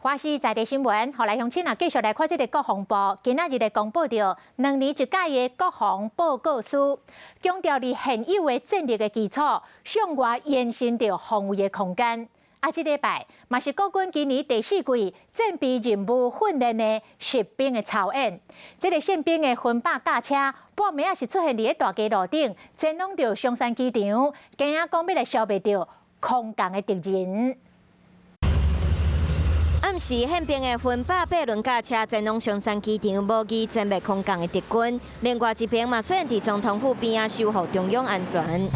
華視在地新聞，予來鄉親啊，繼續來看這个國防部今仔日來公布著2年一屆的國防報告書，強調佇現有的戰力的基礎，向外延伸著防衛的空間。啊，這禮拜嘛是國軍今年第四季戰備任務訓練的實兵的操演。這个憲兵的分百駕車，半暝仔是出現佇咧大街路頂，前往著松山機場，驚仔講欲來消滅著空降的敵人。暗時憲兵的分百八輪駕車前往松山機場，模擬殲滅空降的敵軍。另外一邊嘛出現佇總統府邊仔守護中央安全。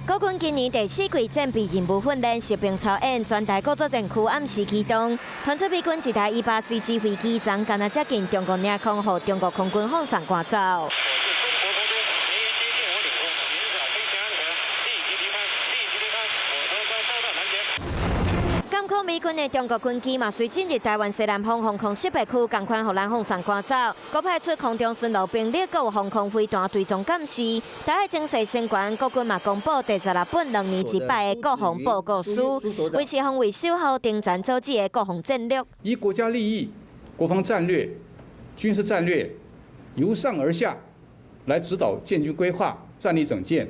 國軍今年第四季戰備任務訓練實兵操演，全台各作戰區暗時啟動。傳出美軍一台E-8C 指揮機，昨昏若接近中國領空，予中國空軍放送趕走。我領空，減少飛行安全，立即離開，立即離開，我方將遭到攔截。監控美軍的中國軍機嘛，隨進入台灣西南方防空識別區，仝款予人放送趕走。閣派出空中巡邏兵力，閣有防空飛彈追蹤監視。台海情勢升懸，國軍嘛公布第16本2年一擺的國防報告書，維持防衛守護定戰組織的國防戰略。以國家利益、國防戰略、軍事戰略由上而下來指導建軍規劃、戰力整建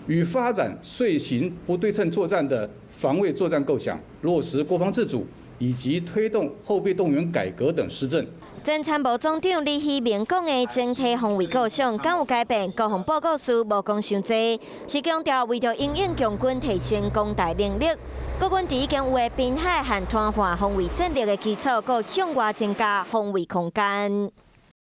與發展遂行不對稱作戰的防衛作戰構想，落實國防自主以及推動後備動員改革等施政。前參謀總長李喜明講的整體防衛構想，敢有改變？國防報告書無講傷濟，是強調為著因應強軍提升攻台能力，國軍佇已經有的濱海和攤化防衛戰略的基礎，閣向外增加防衛空間。